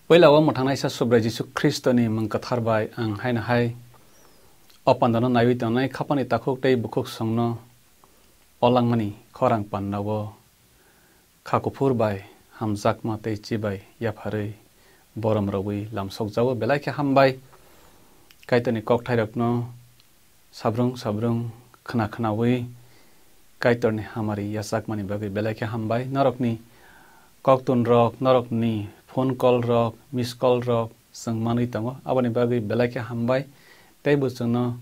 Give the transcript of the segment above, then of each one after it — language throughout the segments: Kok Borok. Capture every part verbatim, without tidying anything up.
Puila o mwthangnaisa Subrai Jisu Khristoni mung kwthar bai ang haino hai o pandano naiwi tongnai khapani takhuk tei bukhuk songno o langmani khorang pandao kha kuphur bai hamjakma tei chibai yapharwi borom rwui lamsokjao belai khe hambai. Kaitorni kokthairokno sabrung sabrung khna khnaui Kaitorni hamari yachakmani bagwi belai khe hambai. Norokni koktun rok, norokni phone call rok, miss call rok chwng manwi tongo. Aboni bagwi belai khe hambai. Tei bo chwngno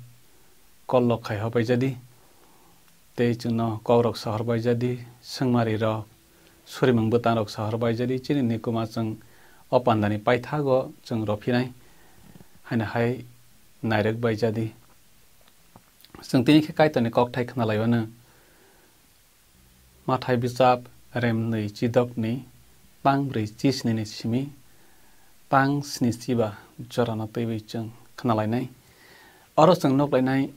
call rok khai hobai jadi. Tei chwngno kok rok sahor bai jadi. Swngmari rok, surimung bwtang rok sahor bai jadi. Chini nikuma chwng o pandani paithago chwng rw phinai haino hai nairwk bai jadi. Chwng tini khe Kaitorni kokthai khna lai-o no. Mathai bijap remnwi chidokni tang brwi chisnini simi tang sni chiba jorano twiwi chwng khna lainai. Oro chwng nuk lainai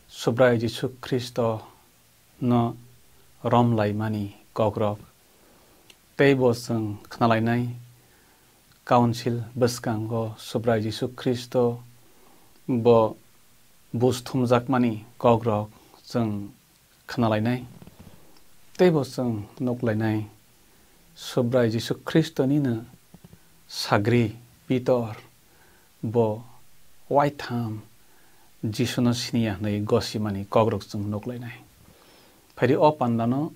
Subrai Jisu Khristo no rom laimani kokrok. Tei bo chwng khna lainai Council bwskango Subrai Jisu Khristo bo buj thumjakmani kokrok chwng khna lainai. Tei bo chwng nuk lainai Subrai Jisu Khristo nino sagri Pitor bo waitham Jisuno siniya hwnwi gosimani kokrok chwng nuk lainai. Phaidi o pandano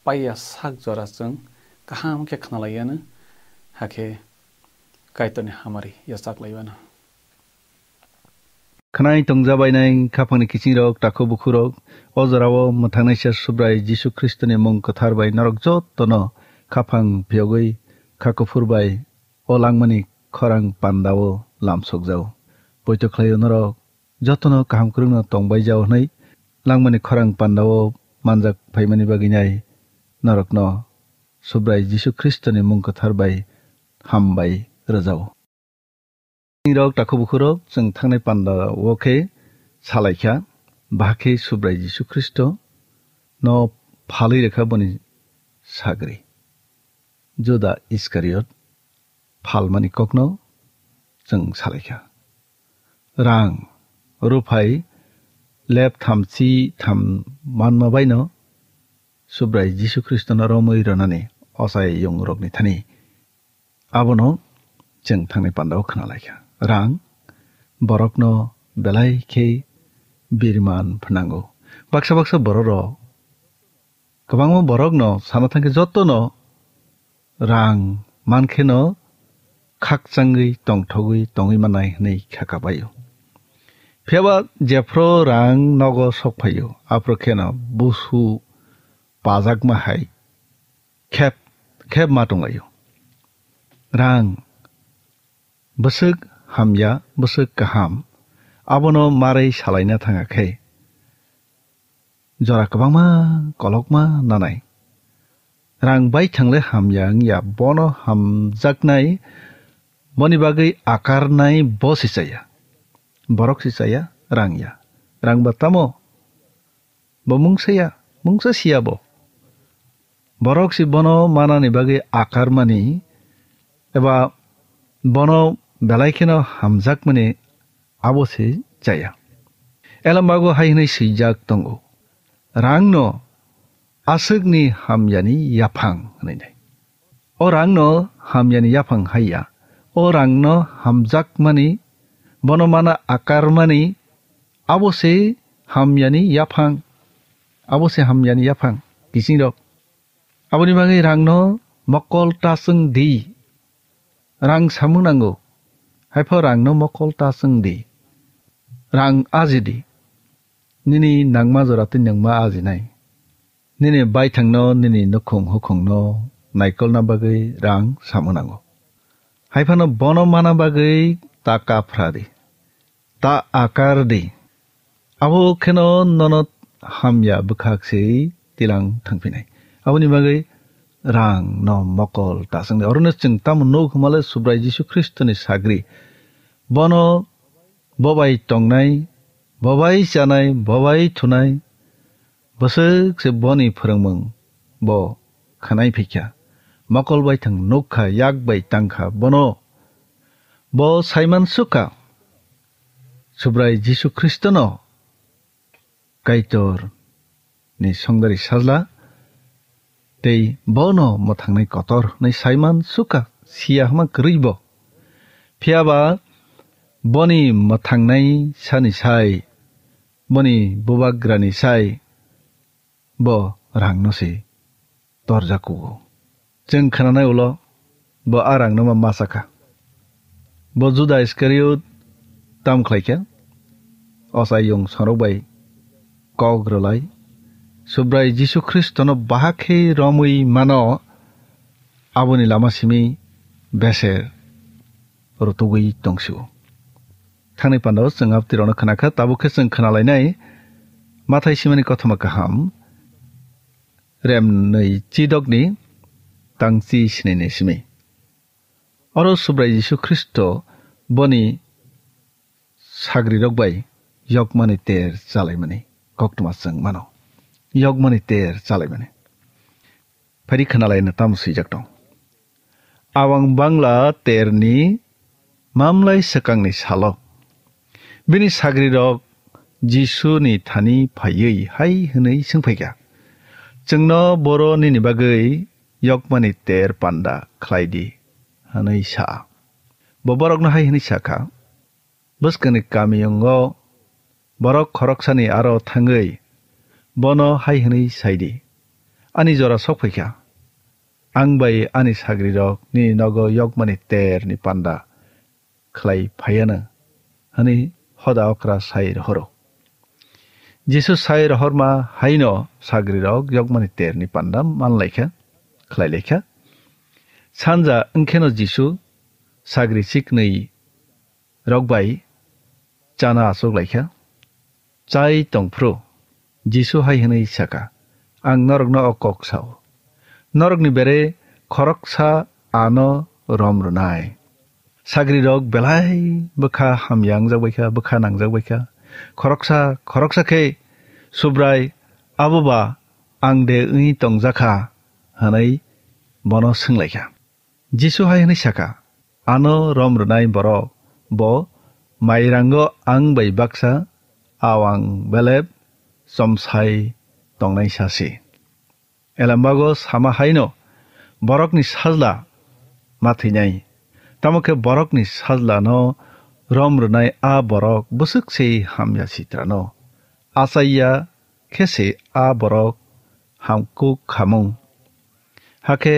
paiya sak jora chwng kaham khe khna laiya no, hakhe Kaitorni hamari yachak laiya no. Khwnai tongjabainai khaphangni kisingrok, takhuk bukhurok, o jorao mwthangnaisa Subrai Jisu Khristoni mung kwthar bai norok jotono khaphang phiyogwi kha kuphur bai o langmani khorang pandao lamsokjao. Poito khlaio norok jotono kaham kwrwngno tongbai jao hwnwi langmani khorang pandao manjak phaimani bagwi nai norokno Subrai Jisu Khristoni mung kwthar bai hambai rwjao. Rok takhuk bukhurok chwng thangnai panda o khe salaikha, bahai khe Subrai Jisu Khristo no phalwi rwkha boni sagri. Juda Iskariot phalmani kokno chwng salaikha. Rang, ruphai, lep thamchi tham manma baino Subrai Jisu Khristono romwi rwnani ochai yungrokni thani. Abono chwng thangnai pandao khna laikha. Rang borokno belai khe birman phnango. Baksa baksa bororok, kwbangma borokno sana thangkhe jotono rang mankheno khakchangwi tongthogwi tongwi mannai hwnwi kha kabaio. Phiyaba jephru rang nogo sok phaio, aphuru kheno busu pajakma hai khep khep ma tonglaio. Rang bwswk hamya, bwswk kaham, abono marwi salaina thanga khe jora kwbangma kolokma nanai. Rang baithang le hamya wngya, bono hamjaknai, boni bagwi akarnai bo se chaya. Borok se chaya, rang ya. Rang ba tamo? Bo mungsa ya, mungsa siya bo. Borok se bono manani bagwi akarmani eba bono belai kheno hamjakmani abo se chaya. Elambago hai hwnwi swijak tongo, "Rangno aswkni hamyani yaphang," hwnwi nai. O rangno hamyani yaphang hai ya. O rangno hamjakmani, bono mana akarmani, abo se hamyani yaphang. Abo se hamyani yaphang, kisingrok. Aboni bagwi rangno mokol ta chwng di. Rang samung nango. Haipho rangno mokol ta chwng di. Rang aji di. Nini nangma jora tei nangma ajinai. Nini baithangno, nini nukhung hukhungno naikolna bagwi rang samung nango. Haiphano bono mana bagwi ta kapra di. Ta akar di. Abo kheno nono hamya bwkhak se tilang thangphinai. Aboni bagwi rang no mokol ta chwng di. Orono chwng tamo nuk hwnmale Subrai Jisu Khristoni sagri. Bono bobai tongnai, bobai chanai, bobai thunai, bwswk se boni phwrwngmung bo khwnai phikha. Mokol bai thang nukha, yak bai tangkha, bono Bo saiman sukha, Subrai Jisu Khristono Kaitor ni songdari sajla tei bono mwthangnai kotor hwnwi saiman sukha, siya hwnma kwrwi bo. Phiya ba boni mwthangnai sani sai, boni bubagrani sai bo rangno se torjak kugo. Chwng khnanai ulo bo a rangno ma masa kha. Bo Juda Iskariot tam khlai kha, ochai yong songrok bai kok rwlai, Subrai Jisu Khristono bahak khe romwi mano, aboni lama simi beser rutugwi tongsu. Thangni pandao chwng abtirokno khna kha, tabuk khe chwng khna lainai Mathai simani kothoma kaham, remnwi chidokni tangchi sini ni simi. Oro Subrai Jisu Khristo boni sagrirok bai yokmani ter chalaimani koktwma chwng mano. Yokmani ter chalaimani. Phari khna laina tamo swijak tong. Awang bangla terni mamlai swkangni salo bini sagrirok Jisuni thani phaiwi hai hwnwi swngphaikha, "Chwngno boro nini bagwi yokmani ter panda khlai di," hwnwi sa. Bo borokno hai hwnwi sa kha, "Bwskangni kamiyungo borok khoroksani aro thangwi bono hai hwnwi sai di, 'Ani jora sok phaikha, ang bai ani sagrirok nini nogo yokmani terni panda khlai phaiano,' hwnwi hoda okra sai rohoro." Jisu sai rohorma haino sagrirok yokmani terni panda man laikha, khlai laikha. Sanja wngkheno Jisu sagri chiknwi rok bai chana achuk laikha. Chai tongphru Jisu hai hwnwi sakha, "Ang norokno o kok sao, norokni bere khoroksa ano rom rwnai." Sagrirok belai bwkha hamya wngjak baikha, bwkha nangjak baikha. Khoroksa, khoroksa khe, "Subrai, abo ba ang de wngwi tongjakha?" hwnwi bono swnglaikha. Jisu hai hwnwi sakha, "Ano rom rwnai borok bo mairango ang bai baksa awang belep chomsai tongnai sasi. Elembago sama haino borokni sajla ma thwinai. Tamo khe borokni sajlano rom rwnai a borok bwswk se hamya sitrano. Achaiya khe se a borok hamkuk khamung." Hakhe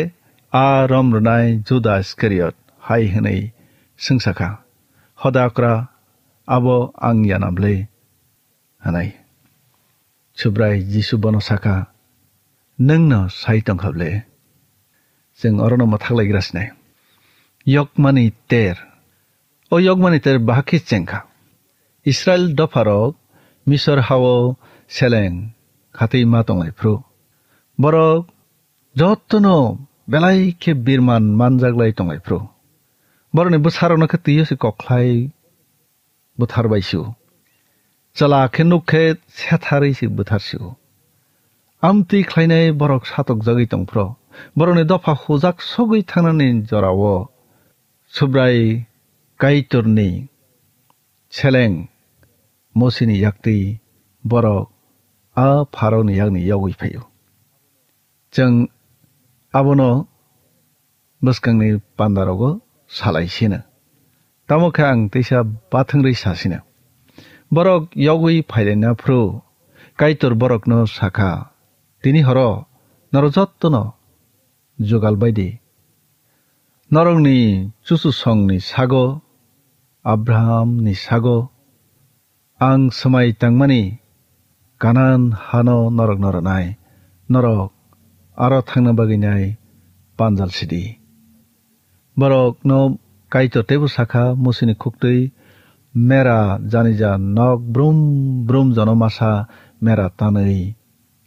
a rom rwnai Juda Iskariot hai hwnwi swngsa kha, "Hodakra, abo ang ya na ble?" hwnwi. Subrai Jisu bono sakha, "Nwngno sai tong kha ble?" Chwng orono mwthak laigra sinai. Yokmani ter. O yokmani ter bahai khe chengkha. Israil dopharok Misor hao seleng khatwi ma tonglai phru. Borok jotono belai khe birman manjak lai tonglai phru. Borokni bwsarokno khe twiyo se koklai buthar bai sio. Chwla khe nuk khe setharwi se buthar sio. Amtwi khlainai borok satokjagwi tong phro. Borokni dopha hujak sogwi thangnani jorao Subrai Kaitorni seleng Mosini yaktwi borok a Pharaoni yakni yogwi phaio. Chwng abono bwskangni pandarogo salai sino. Tamo khe ang teisa bathwngwi sa sino. Borok yogwi phailaina phru Kaitor borokno sakha, "Tini horo norok jottono jugal bai di. Norokni chuchusongni sago, Abrahamni sago, ang swmai tangmani Kanan hano norokno rwnai. Norok aro thangna bagwi nai panjal sidi." Borokno Kaitor teibo sakha, "Musini khuktwi mera janija nok brum brum jono masa mera tanwi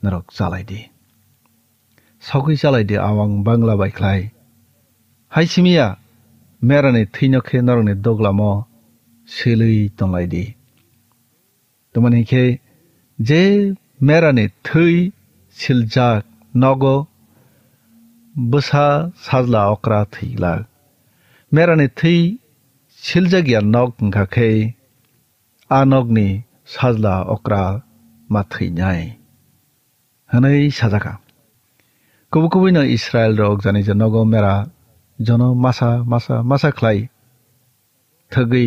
norok chalai di." Sogwi chalai di awang bangla bai khlai. Hai simiya merani thwino khe norokni doglamo silwi tonglai di. Tamoni khe je merani thwi siljak nogo bwsa sajla okra thwiglak. Merani thwi siljak ya nok wngkha khe a nokni sajla okra ma thwinai," hwnwi sajakha. Kubui kubuino Israilrok jani je nogo mera jono masa masa masa khlai thwgwi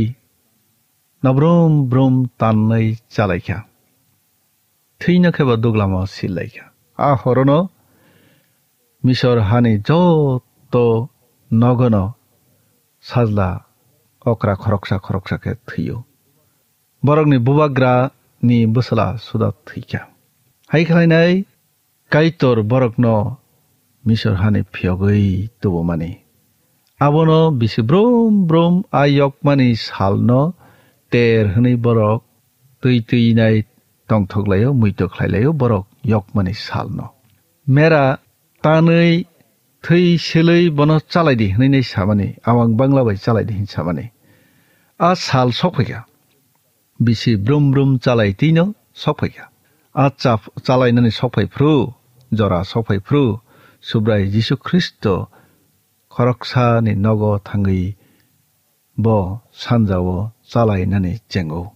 nabrum brum tanwi chalaikha. Thwino khe bo duglamo sillaikha. A horono Misor hani joto nogono sajla okra khoroksa khoroksa khe thwio. Borokni bubagrani bwsla suda thwikha. Hai khlainai Kaitor borokno Misor hani phiyogwi tubumani. Abono bisi brum brum a yokmani salno ter hwnwi borok twi twinai tongthoklaio, muito khlailaio borok yokmani salno. Mera tanwi thwi selwi bono chalaidi hwnwi samani, awang bangla bai chalaidi hwnwi samani. A sal sokphaikha. Bisi brum brum chalai twino sokphaikha. A chap-, chalainani sokphai phru, jora sokphai phru, Subrai Jisu Khristo khoroksani nogo thangwi bo sanjao chalainani chengo.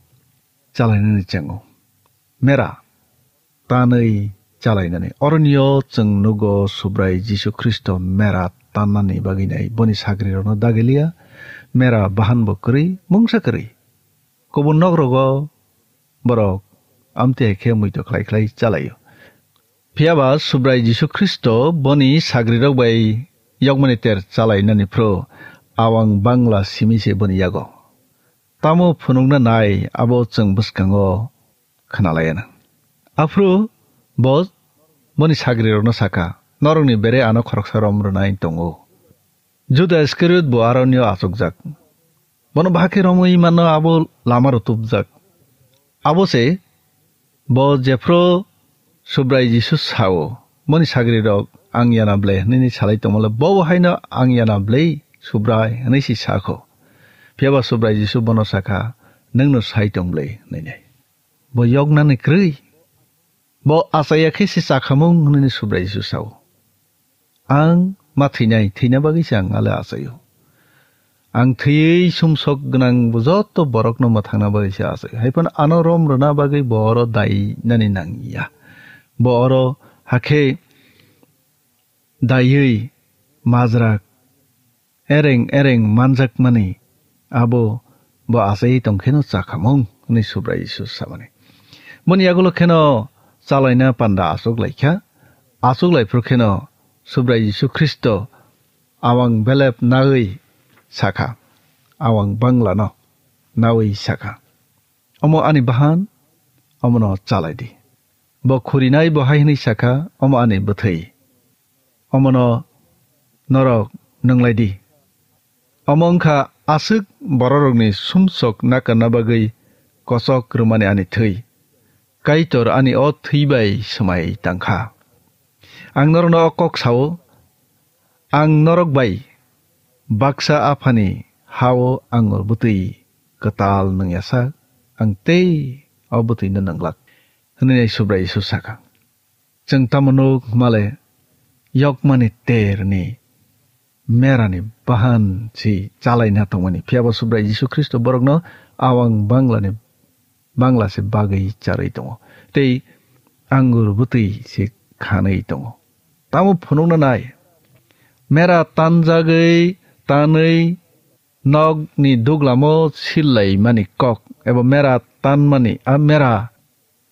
Chalainani chengo. Mera tanwi chalainani. Oronio chwng nugo Subrai Jisu Khristo mera tannani bagwi nai. Boni sagrirokno dagilia, mera bahan bo kwrwi, mungsa kwrwi. Kubun nokrogo borok amtwi hai khe muito khlai khlai chalaio. Phiya ba Subrai Jisu Khristo boni sagrirok bai yokmani ter chalainani phru awang bangla simi se boni yago. Tamo phunukna nai abo chwng bwskango khnalaiyana. Aphuru bo boni sagrirokno saka, "Norokni bere ano khoroksa rom rwnai tongo." Juda Iskariot bo aronio achukjak. Bono bahai khe romwi mano abo lama rutubjak. Abo se bo jephru Subrai Jisu sao, "Boni sagrirok ang yana ble," hwnwi salai tongmole, bo bo haino, "Ang yana ble, Subrai," hwnwi si sakho. Phiya ba Subrai Jisu bono sakha, "Nwngno sai tong ble," hwnwi. Bo yoknani kwrwi. Bo achaiya khe se chakhamung hwnwi Subrai Jisu sao. Ang ma thwinai, thwina bagwi se ang ale achaio. Ang thwiwi sumsok gwnang bo joto borokno mwthangna bagwi se achaio. Hai phano ano rom rwna bagwi bo oro dai nani nang ya. Bo oro hakhe daiwi majra ereng ereng manjakmani abo bo achaiwi tongkheno chakhamung hwnwi Subrai Jisu samani. Boni yagulo kheno chalaina panda achuk laikha. Achuk laiphuru kheno Subrai Jisu Khristo awang belep nawi sakha, awang banglano nawi sakha, "Omo ani bahan, omono chalaidi." Bo khurinai bo hai hwnwi sakha, "Omo ani bwthwi, omono norok nunglaidi. Omo wngkha aswk bororokni sumsok nakarna bagwi kochok rwmani ani thwi. Kaitor ani o thwi bai swmai tangkha. Ang norokno o kok sao, ang norok bai baksa aphani ha-o angur bwtwi kwtal nwngyasa, ang tei o bwtwino nwnglak," hwnwi Subrai Jisu sakha. Chwng tamo nuk hwnmale, yokmani terni merani bahan si chalaina tongmani. Phiya bo Subrai Jisu Khristo borokno awang banglani bangla se bagwi charwi tongo tei angur bwtwi se khanwi tongo. Tamo phunukna nai, mera tanjagwi tanwi nokni duglamo sillaimani kok eba mera tanmani, a mera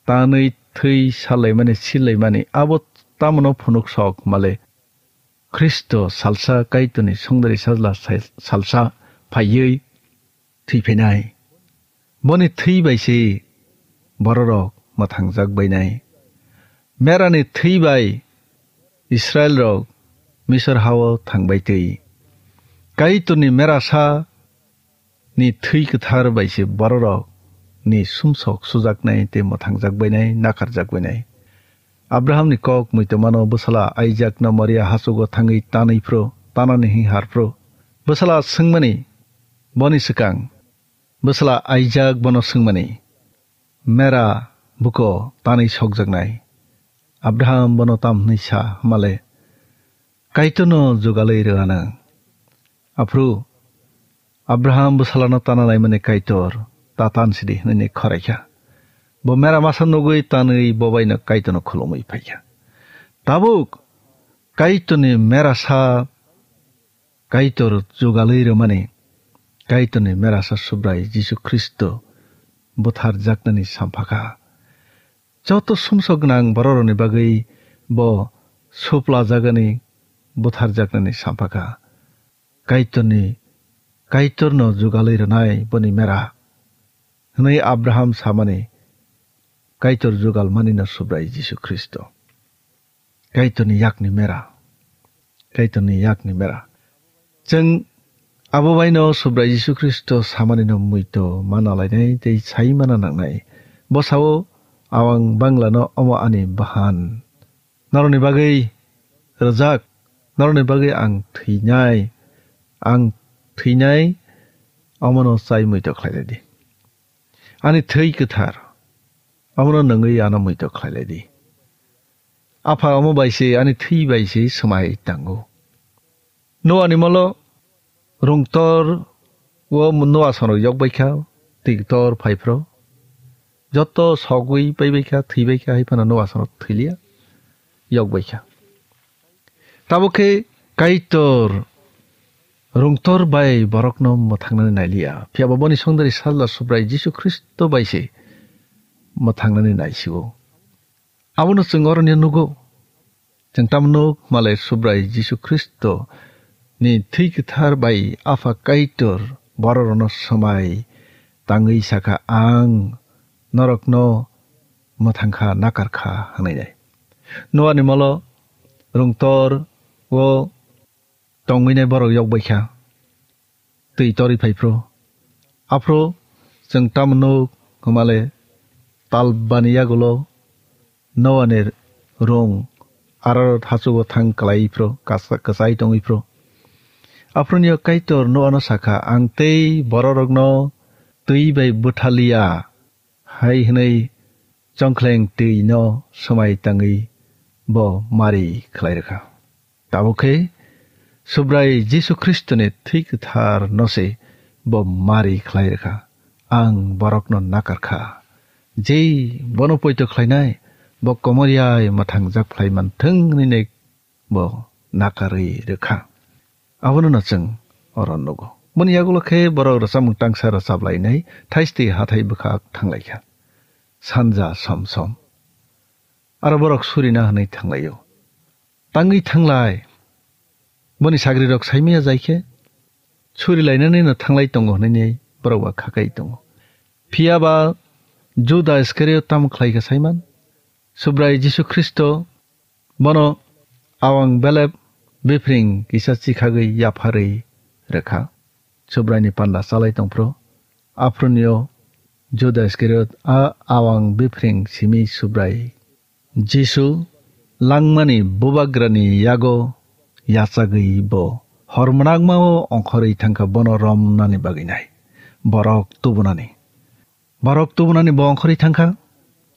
tanwi thwi sallaimani sillaimani abo tamono phunuk sok male. Khristo salsa Kaitorni songdari sajla sai-, salsa phaiwi thwi phainai. Boni thwi bai se bororok mwthangjak bainai. Merani thwi bai Israilrok Misor hao thangbai twi. Kaitorni merasa ni thwi kwthar bai se bororok ni sumsok sujaknai tei mwthangjak bainai, nakarjak bainai. Abrahamni kok muitomano bwsala Aijakno Moria hachugo thangwi tanwi phru, tanani hwnwi har phru. Bwsala swngmani boni swkang, bwsala Aijak bono swngmani, "Mera buko tanwi sokjaknai?" Abraham bono tam hwnwi sa hwnmale, "Kaitorno jugalwi rw anw." Aphuru Abraham bwsalano tana naimani Kaitor ta tan sidi hwnwi khoraikha. Bo mera masa nugwi tanwi bo baino Kaitorno khulumwi phaikha. Tabuk Kaitorni merasa, Kaitor jugalwi rwmani, Kaitorni merasa Subrai Jisu Khristo butharjaknani sampha kha. Joto sumsok gwnang bororokni bagwi bo suplajagani, butharjaknani sampha kha. Kaitorni, Kaitorno jugalwi rwnai boni mera hwnwi Abraham samani, Kaitor jugal manino Subrai Jisu Khristo. Kaitorni yakni mera. Kaitorni yakni mera. Chwng abo baino Subrai Jisu Khristo samanino muito mana lainai tei sai mana nangnai. Bo sao, "Awang Banglano omo ani bahan. Norokni bagwi rwjak, norokni bagwi ang thwinai, ang thwinai, omono chai muito khlai lai di. Ani thwi kwthar, omono nungwi ano muito khlai lai di. Apha omo bai se, ani thwi bai se swmai tango." Noani molo rungtor o Noa sonrok yok bai kha, twi tor phai phro. Joto sogwi pai bai kha, thwi bai kha, hai phano Noa sonrok thwi liya, yok bai kha. Tabuk khe Kaitor rungtor bai borokno mwthangnani nai liya, phiya ba boni songdari Sajla Subrai Jisu Khristo bai se mwthangnani nai sio. Abono chwng oroni nugo. Chwng tamo nuk, malai Subrai Jisu Khristo ni thwi kwthar bai Apha Kaitor bororokno swmai tangwi sakha, "Ang norokno mwthang kha, nakar kha," hwnwi nai. Noani molo rungtor o tongwinai borok yok bai kha, twi torwi phai phro. Aphro chwng tamo nuk, hwnmale talbani yagulo Noani rung Ararat hachugo thang klai phro, kasa-, kwchai tongwi phro. Aphronio Kaitor Noano sakha, "Ang tei bororokno twi bai bwthaliya," hai hwnwi chongkhleng twi no swmai tangwi bo mari khlai rwkha. Tabuk khe Subrai Jisu Khristoni thwi kwthar no se bo mari khlai rwkha. Ang borokno nakar kha. Jei bono poito khlainai, bo komor yai mwthangjak phlai man thung hwnwi bo nakarwi rwkha. Abono no chwng oro nugo. Boni yagulo khe borok rwchapmung tangsa rwchap lainai, thaisti hathai bwkhak thang lai kha. Sanja som som. Aro borok surina hwnwi thang laio. Tangwi thang lai. Boni sagrirok saimaya jai khe, suri lainani no thang lai tongo hwnwi borok ba kha kai tongo. Phiya ba Juda Iskariot tamo khlai kha saiman? Subrai Jisu Khristo bono awang belep bipring kisa chikhagwi yapharwi rwkha. Subraini panda chalai tongphru. Aphurunio Juda Iskariot a awang bipring simi Subrai Jisu langmani bubagrani yago yachagwi bo hor mwnakmao ongkhorwi thangkha bono romnani bagwi nai. Borok tubunani. Borok tubunani bo ongkhorwi thangkha,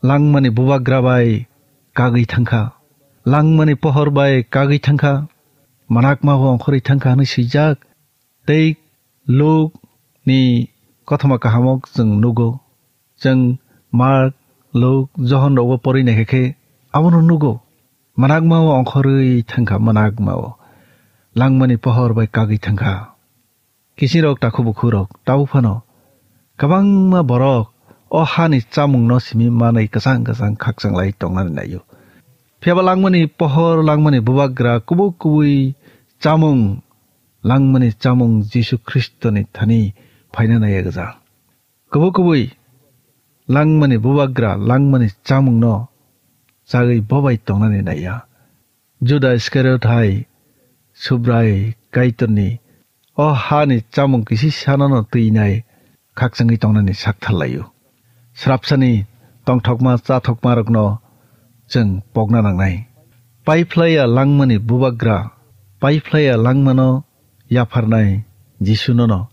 langmani bubagra bai kagwi thangkha, langmani pohor bai kagwi thangkha, mwnakma bo ongkhorwi thangkha hwnwi swijak. Tei Luk ni kothoma kahamo chwng nugo, chwng Mark, Luk, Johon rogo porwi naikha khe abono nugo, mwnakma bo ongkhorwi thangkha, mwnakma bo langmani pohor bai kagwi thangkha. Kisingrok, takhu bukhurok, tabuk phano kwbangma borok o hani chamungno simi manwi kwchang kwchang khakchang lai tongnani naio. Phiya ba langmani pohor, langmani bubagra kubuk kubui chamung, langmani chamung Jisu Khristoni thani phaina naiya gwja. Kubuk kubui langmani bubagra, langmani chamungno chagwi bobai tongnani naiya. Juda Iskariot hai Subrai Kaitorni o hani chamung kisi sanano twinai khakchangwi tongnani sakthar laio. Srapsani tongthokma chathokmarokno chwng pokna nangnai. Paiphlaiya langmani bubagra, paiphlaiya langmano yapharnai Jisunono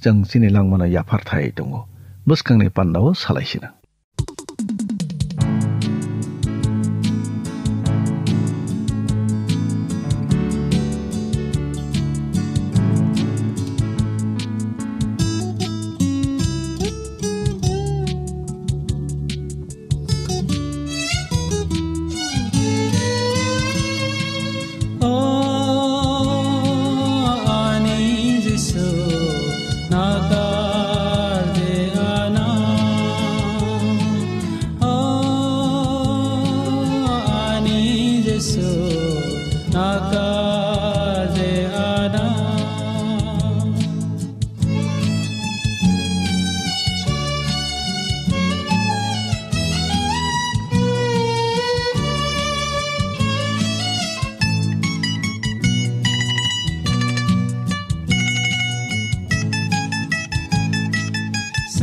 chwng chini langmano yaphar thai tongo. Bwskangni pandao salaisina.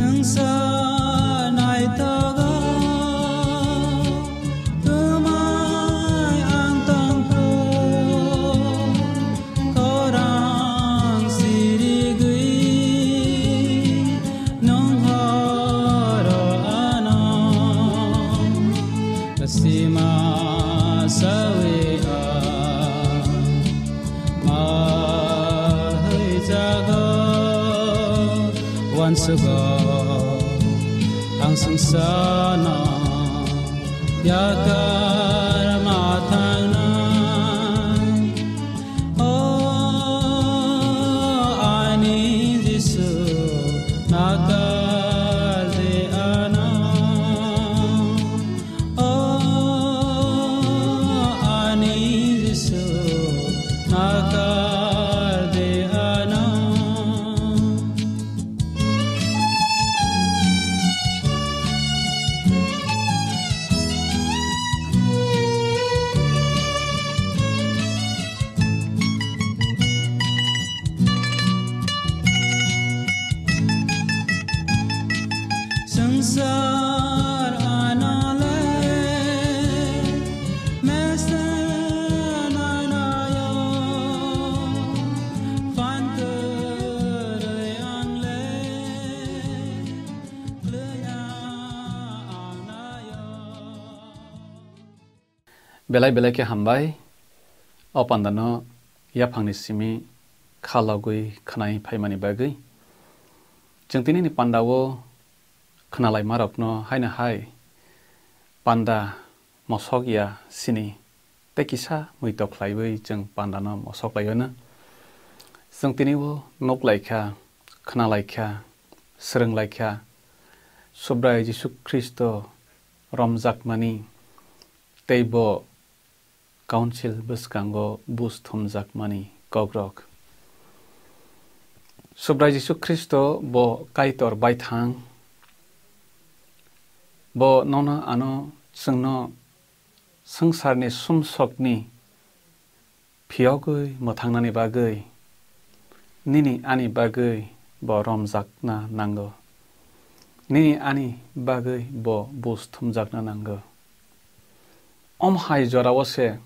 Nwngsa naithogo, twmai ang tongkho, khorang sirigwi, nwng horo ano sima sawi ang. Mahai jaga wansugo ang sungsano yakar mathangnai. O ani Jisu, nakar de ano. O ani Jisu, nakar de ano. Swngchar anole mesen anayo, phan kwrwi angle klwina anayo. Belai belai khe hambai, o pandano yaphangni simi kha logwi khwnai phaimani bagwi. Chwng tinini pandao khwnalaimarokno haino hai panda mosok ya sini tei kisa muito khlaiwi chwng pandano mosok lai-o no. Chwng tini o nuk lai kha, khna lai kha, swrwng lai kha, Subrai Jisu Khristo romjakmani tei bo Council bwskango buj thumjakmani kokrok. Subrai Jisu Khristo bo Kaitor baithang, bo nono ano chwngno swngcharni sumsokni phiyogwi mwthangnani bagwi nini ani bagwi bo romjakna nango. Nini ani bagwi bo buj thumjakna nango. Om hai jorao se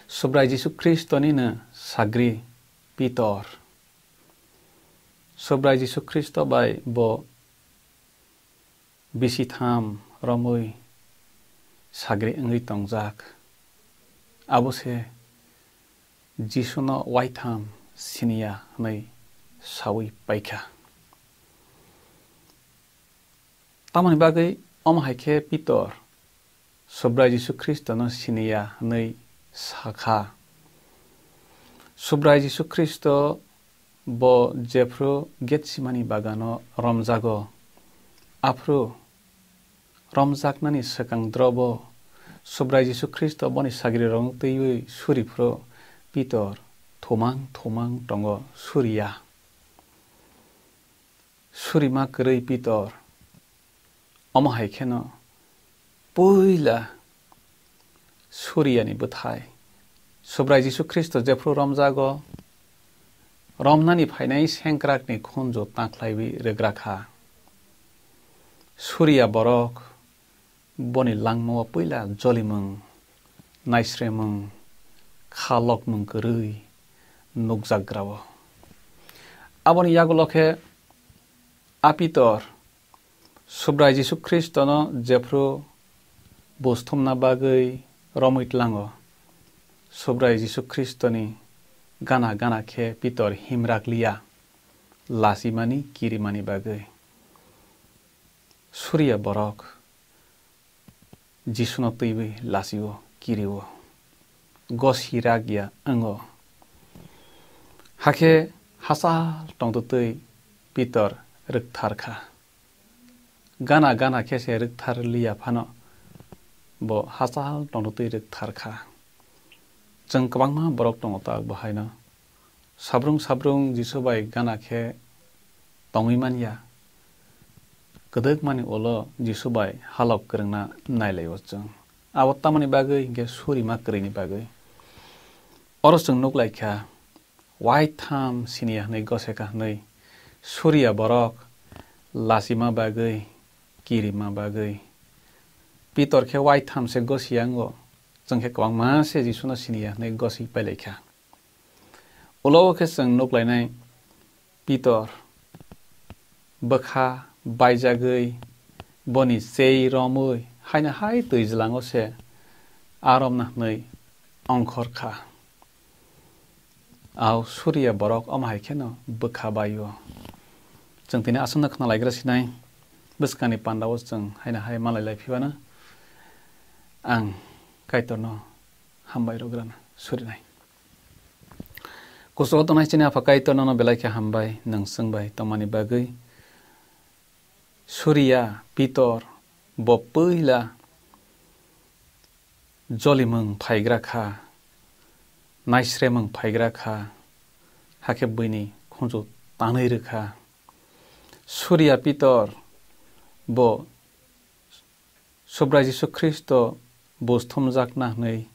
Subrai Jisu Khristo nino sagri Pitor. Subrai Jisu Khristo bai bo bisi tham romwi sagri wngwi tongjak. Abo se Jisuno waitham siniya hwnwi sawi paikha. Tamoni bagwi omo hai khe Pitor Subrai Jisu Khristono siniya hwnwi sakha. Subrai Jisu Khristo bo jephru Getsimani bagano romjago, aphru romjaknani swkang drobo Subrai Jisu Khristo boni sagrirokno twiwi suriphru Pitor thumang thumang tongo, suriya. Surima kwrwi Pitor. Omo hai kheno puila suriyani bwthai Subrai Jisu Khristo jephru romjago, romnani phainai sengkrakni khunju tangkhlaiwi rwgra kha. Suriya borok boni langmao puila jolimung, naisremung, kha lokmung kwrwi nukjakrao. Aboni yagulo khe a Pitor Subrai Jisu Khristono jephru buj thumna bagwi romwi tlango, Subrai Jisu Khristoni gana gana khe Pitor himrak liya, lachimani kirimani bagwi. Suriya borok Jisuno twiwi lachio, kirio, gosi rak ya wngo. Hakhe hachal tongtwtwi Pitor rwkthar kha. Gana gana khe se rwkthar liya phano bo hachal tongtwtwi rwkthar kha. Chwng kwbangma borok tongo tak bo haino. Sabrung sabrung Jisu bai gana khe tongwi man ya. Kwdwkmani ulo Jisu bai halok kwrwngna nai lai-o chwng. Abo tamoni bagwi hinkhe surima kwrwini bagwi. Oro chwng nuk lai kha, waitham siniya hwnwi gose kha hwnwi suriya borok lachima bagwi, kirima bagwi. Pitor khe waitham se gosiya wngo, chwng khe kwbangma se Jisuno siniya hwnwi goswi pailaikha. Ulo o khe chwng nuklainai Pitor bwkha baijagwi, boni chei romwi haino hai twijlango se a romna hwnwi ongkhor kha. Au suriya borok omo hai kheno bwkha bai-o. Chwng tini aswkno khna laigra sinai, bwskangni pandao chwng haino hai malai lai phibano ang Kaitorno hambai rwgrana surinai. Kuchugo tongnai chini Apha Kaitor, nono belai khe hambai, nwng chwng bai tongmani bagwi. Suriya Pitor bo puila jolimung phaigra kha, naisremung phaigra kha, hakhe buini khunju tanwi rwkha. Suriya Pitor bo Subrai Jisu Khristo buj thumjakna hwnwi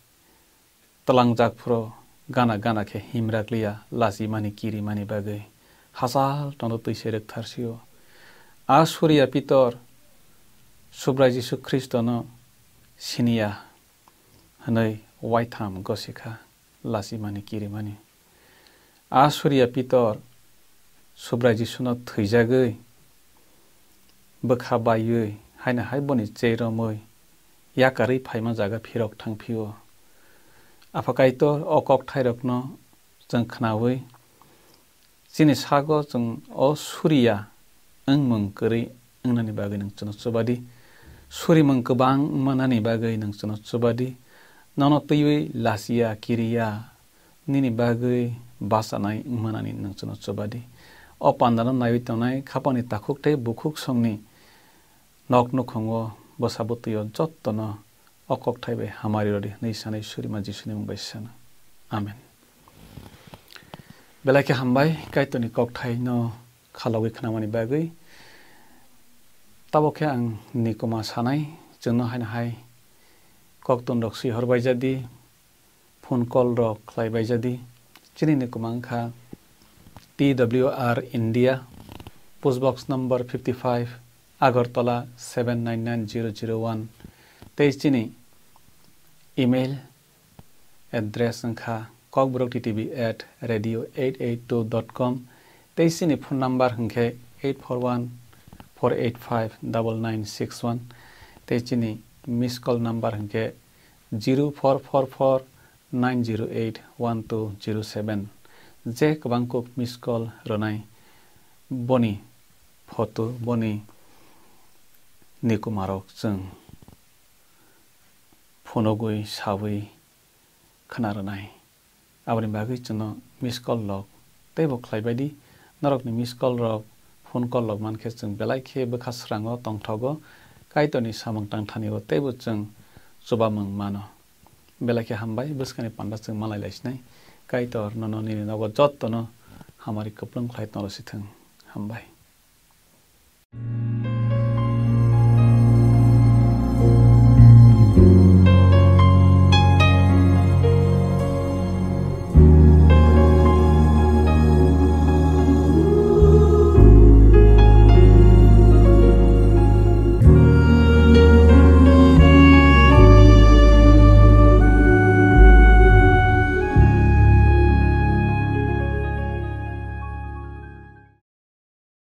tlangjak phuru gana gana khe himrak liya lachimani kirimani bagwi hachal tono twi se rwktharsio. A suriya Pitor Subrai Jisu Khristono siniya hwnwi waitham gosikha lachimani kirimani. A suriya Pitor Subrai Jisuno thwijagwi bwkha baiwi haino hai boni chei romwi yakarwi phaima jaga phirok thangphio. Apha Kaitor, o kokthairokno chwng khnaui chini sago chwng o suriya wngmung kwrwi wngnani bagwi nwng chwngno chubadi, surimung kwbang wngmanani bagwi nwng chwngno chubadi, nono twiwi lachiya kiriya nini bagwi bachanai wngmanani nwng chwngno chubadi. O pandano naiwi tongnai khapangni takhuk tei bukhuk songni nok nukhungo bwsa bwtwi-o jottono o kokthai bai hamari rwdi hwnwi sanai surima Jisuni mung bai sano. Amen. Belai khe hambai Kaitorni kokthaino khalogwi khnamani bagwi. Tabuk khe ang Nikuma sanai, chwngno haino hai koktun rok swi hor bai jadi, phone call rok khlai bai jadi. Chini Nikuma wngkha T W R India, post box number fifty five, Agartala seven nine nine zero zero one. Tei chini email address wngkha kokborok T T V at radio eight eight two dot com. Tei chini phone number hwnkhe eight four one four eight five double nine six one. Tei chini miss call number hwnkhe zero four four four nine zero eight one two zero seven. Je kwbang kuk miss call rwnai boni photo, boni Nikumarok chwng phunugwi sawi khna rwnai. Aboni bagwi chwngno miss call rok teibo khlai bai di. Norokni miss call rok, phone call rok man khe chwng belai khe bwkha srango tongthogo, Kaitorni samung tangthani-o teibo chwng chubamung mano. Belai khe hambai, bwskangni panda chwng malai lai sinai. Kaitor nono nini nogo jottono hamari kwplwng khlai tongro sithwng. Hambai.